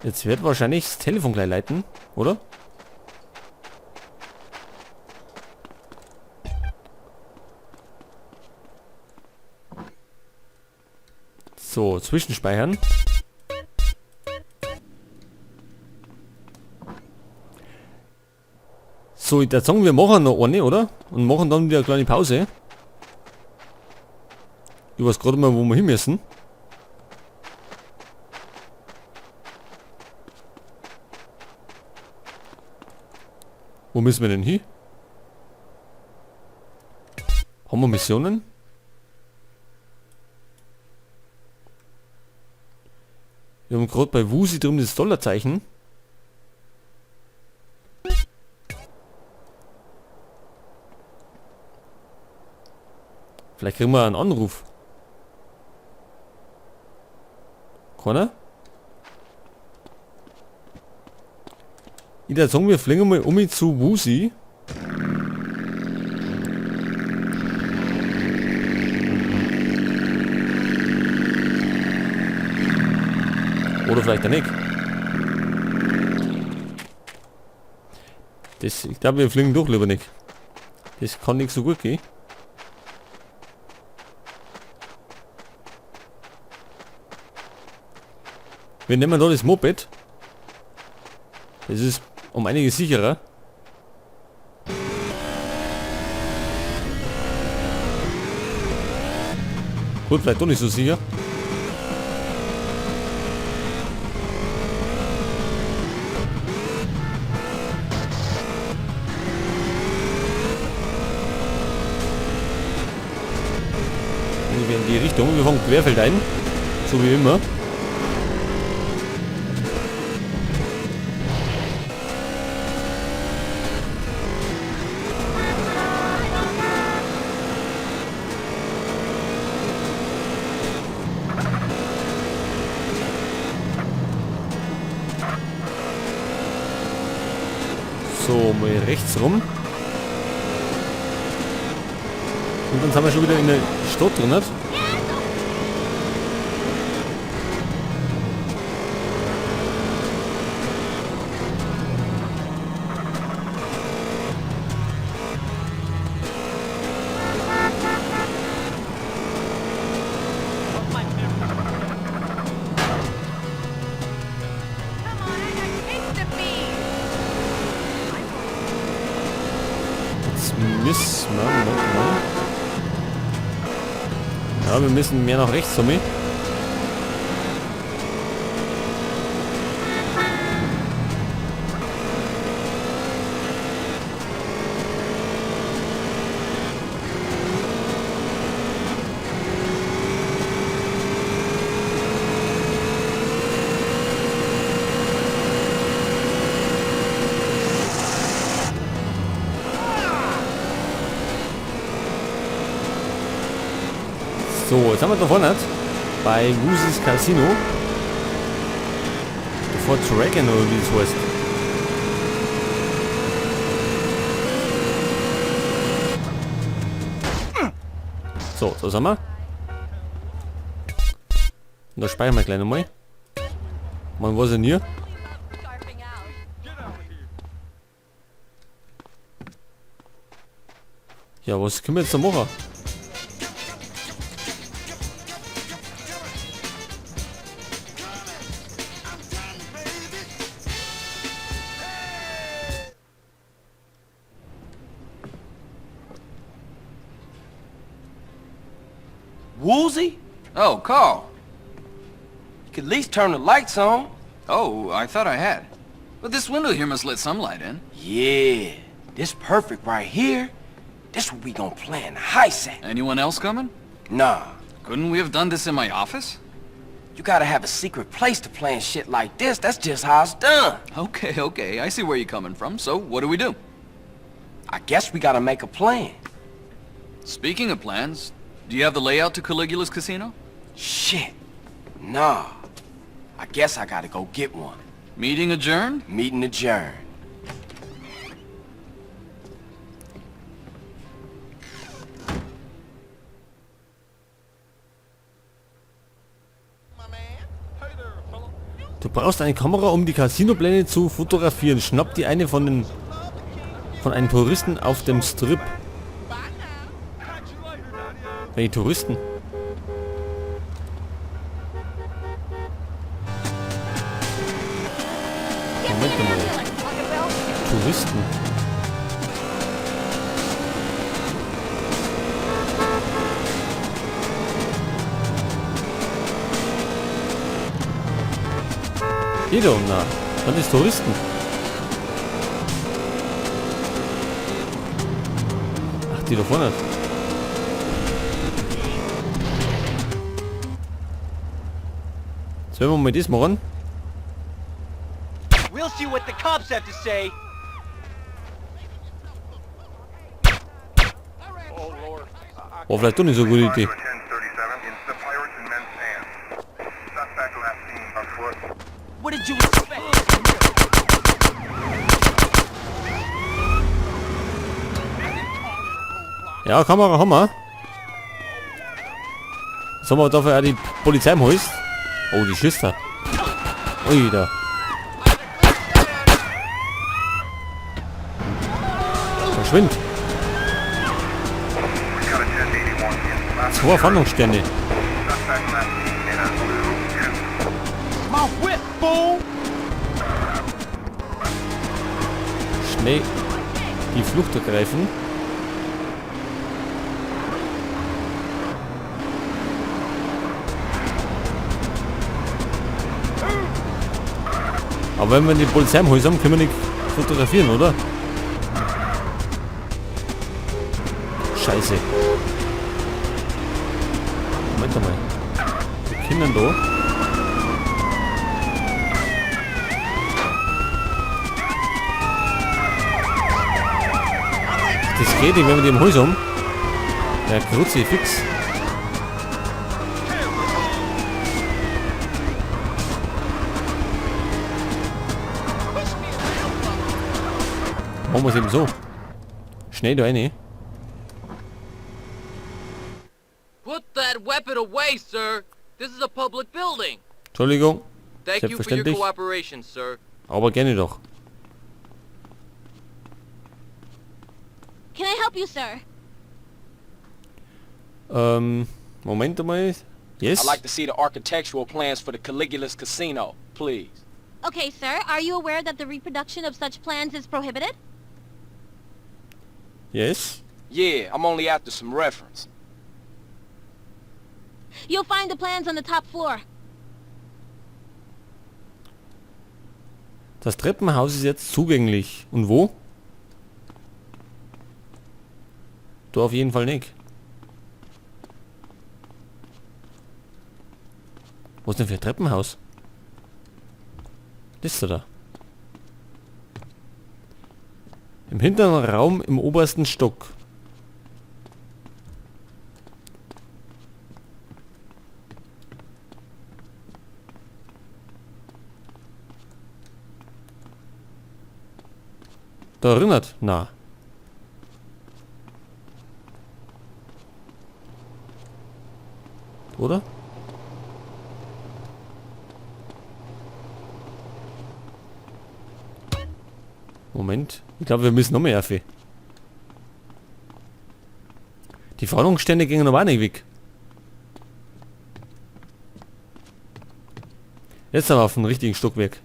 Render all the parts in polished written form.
Jetzt wird wahrscheinlich das Telefon gleich leiten, oder? So, zwischenspeichern. So, ich würde sagen, wir machen noch eine, oder? Und machen dann wieder eine kleine Pause. Ich weiß gerade mal, wo wir hin müssen. Wo müssen wir denn hin? Haben wir Missionen? Wir haben gerade bei Woozie drin das Dollarzeichen. Vielleicht kriegen wir einen Anruf. Keiner? Ich würde sagen, wir fliegen mal um zu Woozie. Oder vielleicht auch nicht. Das, ich glaube, wir fliegen doch lieber nicht. Das kann nicht so gut gehen. Wir nehmen da das Moped. Das ist um einiges sicherer. Gut, vielleicht doch nicht so sicher. Ungefähr in die Richtung. Wir fahren querfeld ein. So wie immer. So, mal rechts rum. Und dann sind wir schon wieder in der Stadt drin, nicht? Come on, I got kids to feed. Jetzt müssen wir noch mal. Ja, wir müssen mehr nach rechts, Tommy. So, jetzt haben wir da vorne bei Woozies Casino. Davor Dragon oder wie das heißt. So, da sind wir. Und da speichern wir gleich nochmal. Man weiß ja nie. Ja, was können wir jetzt da machen? Woozie? Oh, Carl. You could at least turn the lights on. Oh, I thought I had. But this window here must let some light in. Yeah, this perfect right here. This what we gonna plan the heist at. Anyone else coming? Nah, Couldn't we have done this in my office? you gotta have a secret place to plan shit like this. That's just how it's done. Okay, okay, I see where you're coming from. So, what do we do? I guess we gotta make a plan. Speaking of plans, do you have the layout to Caligula's casino? Shit. Nah. I guess I gotta go get one. Meeting adjourned? Meeting adjourned. My man. Hey there, fella. Du brauchst eine Kamera, um die Casinopläne zu fotografieren. Schnapp dir eine von einem Touristen auf dem Strip. Welche Touristen? Moment mal. Touristen. Hier da, na. Das ist Touristen. Ach, die da vorne. Sollen wir mal das machen? We'll see what the cops have to say. War vielleicht doch nicht so eine gute Idee. 1037 in the Pirates and Men's Hands. Suspect last seen on foot. What did you expect? Ja, Kamera haben wir. Sollen wir dafür auch die Polizei im Haus? Oh, die schießt da. Ui, da. Verschwind. We got a 1081 in last Zwei Fahndungssterne. Suspect last seen in a blue coupe. My whip, fool! Schnell die Flucht ergreifen. Aber wenn wir die Polizei im Haus haben, können wir nicht fotografieren, oder? Scheiße. Moment einmal. Wir können da. Das geht nicht, wenn wir die im Haus haben. Ja, Kruzifix. Machen wir es eben so. Schnell da rein. Put that weapon away, sir. This is a public building. Entschuldigung, Thank you for your Selbstverständlich. cooperation, sir. aber gerne doch. Can I help you, sir? Moment einmal. Yes. I'd like to see the architectural plans for the Caligula's Casino, please. Okay, sir. Are you aware that the reproduction of such plans is prohibited? Yes. Yeah, I'm only after some reference. You'll find the plans on the top floor. Das Treppenhaus ist jetzt zugänglich. Und wo? Du auf jeden Fall nicht. Was ist denn für ein Treppenhaus? Das ist da. Im hinteren Raum im obersten Stock. Da erinnert? Na. Oder? Moment. Ich glaube, wir müssen noch mehr auf. Die Forderungsstände gingen aber auch nicht weg. Jetzt aber auf dem richtigen Stockwerk.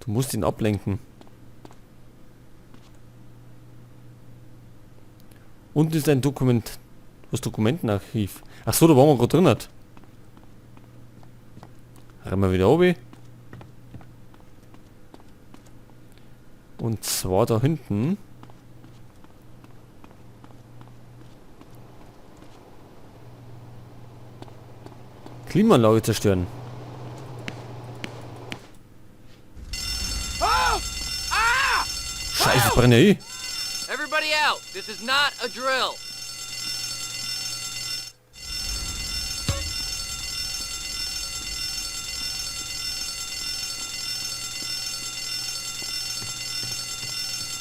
Du musst ihn ablenken. Unten ist ein Dokument. Was Dokumentenarchiv. Ach so, da waren wir gerade drin. Hat. Rennen wir wieder oben. Und zwar da hinten. Klimaanlage zerstören. Scheiße, ich brenne eh. Everybody out. This is not a drill.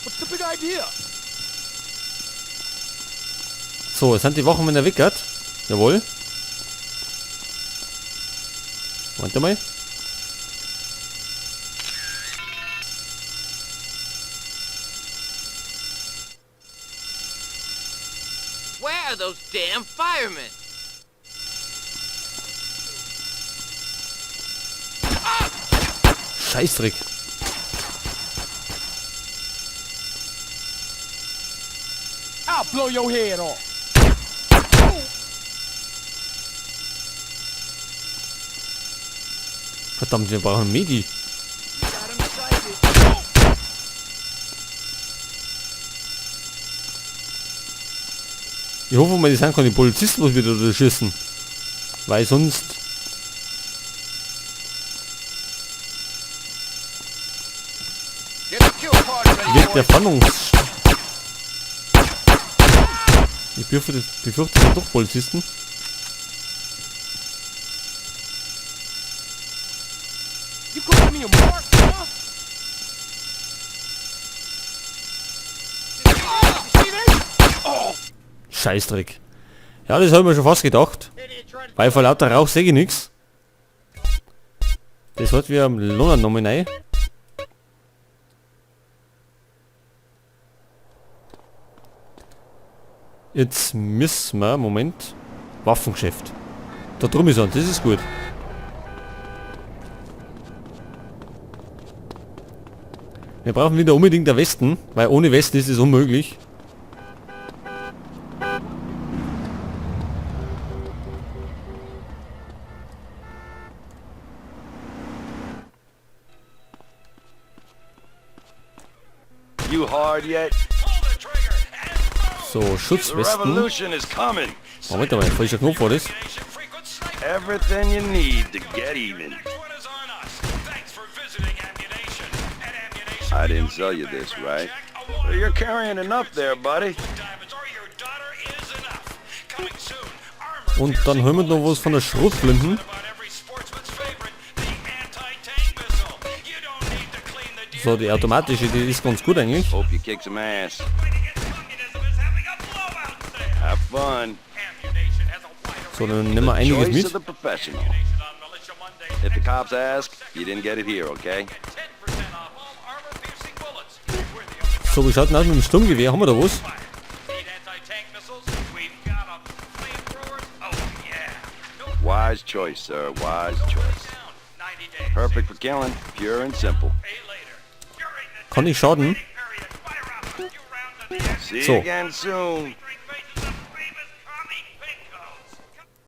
What's the big idea? So, es sind die Wochen, wenn er wickert. Jawohl. Warte mal. Where are those damn firemen? Scheißdreck. I'll blow your head off. Verdammt, wir brauchen Medi. Ich hoffe mal, die sind keine Polizisten, was wir da schießen. Weil sonst... Get the kill party ready, Wird der boys. Fahndungs... Ich befürchte, das sind doch Polizisten. You calling me a mark, huh? You see this? Scheißdreck. Ja, das habe ich mir schon fast gedacht. Weil vor lauter Rauch sehe ich nichts. Das hat wir am London nochmal rein. Jetzt müssen wir, Moment, Waffengeschäft. Da drüben ist er, das ist gut. Wir brauchen wieder unbedingt der Westen, weil ohne Westen ist es unmöglich. You hard yet? So, The Schutzwesten. revolution is coming. Moment mal, falscher Knopf war das. Everything you need to get even. I didn't sell you this, right? You're carrying enough there, buddy. Und dann hören wir noch was von der Schrotflinten. So, die automatische, die ist ganz gut eigentlich. Hope you kick some ass. Have fun. So, dann nehmen wir einiges Choice mit. of the professional. If the cops ask, you didn't get it here, okay? So, wie schaut denn aus mit dem Sturmgewehr? Haben wir da was? Wise choice, sir. Wise choice. Perfect for killing. Pure and simple. Kann ich schaden? See So. you again soon.